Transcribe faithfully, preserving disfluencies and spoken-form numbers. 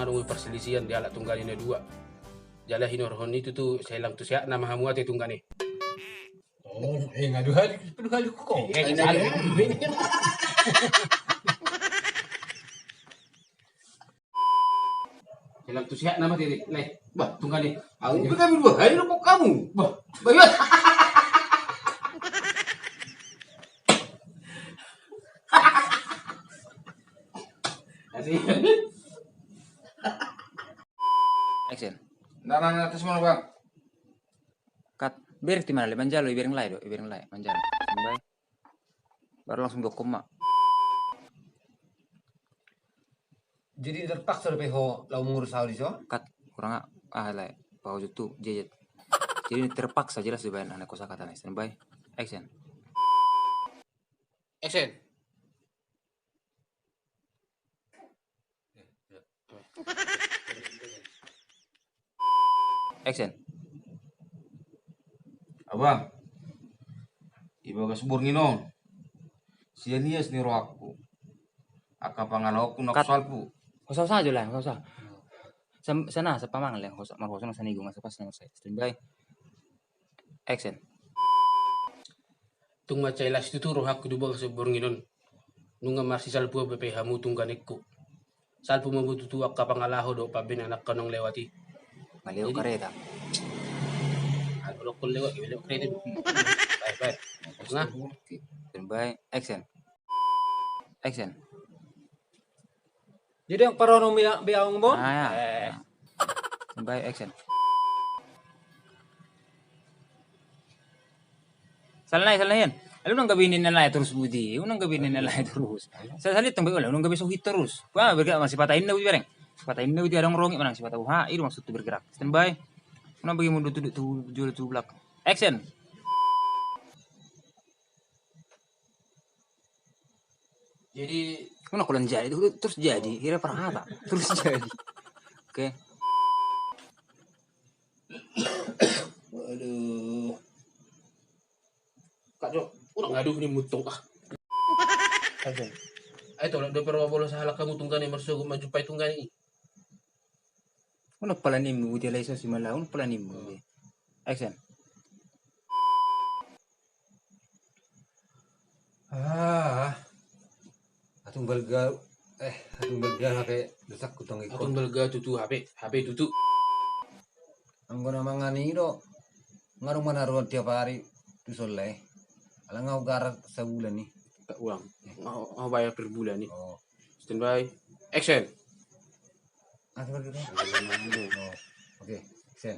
Adong perselisihan di halak tunggal i na dua. Jala hinorhon i tutu, sai lang tu sehatna ma hamu ate tunggal i. Oh, eh, ngadu hali, ngadu hali ko. Eh, eh, salah. Sai lang tu sehatna ma ate, le. Bah, tunggal i. Au pe kami dua hali rokok hamu. Bah. Bah, iya. Asik. Action. Nah, nah, nah, terus mana, Bang? Cut. Bereng tu mana, le? Manjalo, ibereng lae do, ibereng lae. Manjalo. Standby. Baru langsung dokkon ma. Jadi terpaksa dope ho laho mangurus ahu dison? Cut. Kurang a-, ah, lae. Paho tu, jejet. Jadi terpaksa jelas dibaen anak kosakata na. Standby. Action. Action. Action. Abang, di bagas borngin on, sian ias ni rohangku, angka pangalahoku na husalpu. Husa-husa jo lah, husa-husa. Sam-, sana, sapamangan lah, husa, marhusa na sanigu, masa pas na husa. Standby. Action. Tung mansai las tutu rohangku di bagas borngin on. Nunga marsisalpu au dope hamu tungganengku. Salpu ma hamu tutu angka pangalaho dohot pambahenanku na naeng lewat i. Maliu kareta. Anu, dokkon lewat, lewat kareta. Baik, baik. Nah. Standby, action. Action. Jadi yang parono be aung bo? Ah, ya. Eh. Baik, action. Salah nai, salah nai. Lalu nang gabe ni nalai terus budi, nang gabe ni nalai terus. Salah salah tong be, lalu nang gabe sohit terus. Wah, bergerak masih patah inna budi bareng. Patah inna budi adong rongit manang sipata uha, itu maksud tu bergerak. Standby. Nang bagi mundur tu, tu, tu, tu belakang. Action. Jadi, mana kulan jadi tu, terus jadi, kira parhata, terus jadi. Oke. Waduh. Kak Jo, udah ngadu ni mutung ah. Ayo tolong dope ro bolos halak hamu tungganeng i marsogot manjumpai tungganeng i. Mana pala nimmu dia lai so si malau, mana pala nimmu dia. Action. Ah. Atung balga, eh, atung balga hape dosak kutong ikut. Atung balga tutu hape, hape tutu. Anggo na mangan i do, ngarung manaruan tiap hari tu solla i. Ala nga ugarat sabulan i. Tak ulang. Nga, nga bayar per bulan i. Oh. Standby. Action. Ah, seperti itu. Oh, oke. Action.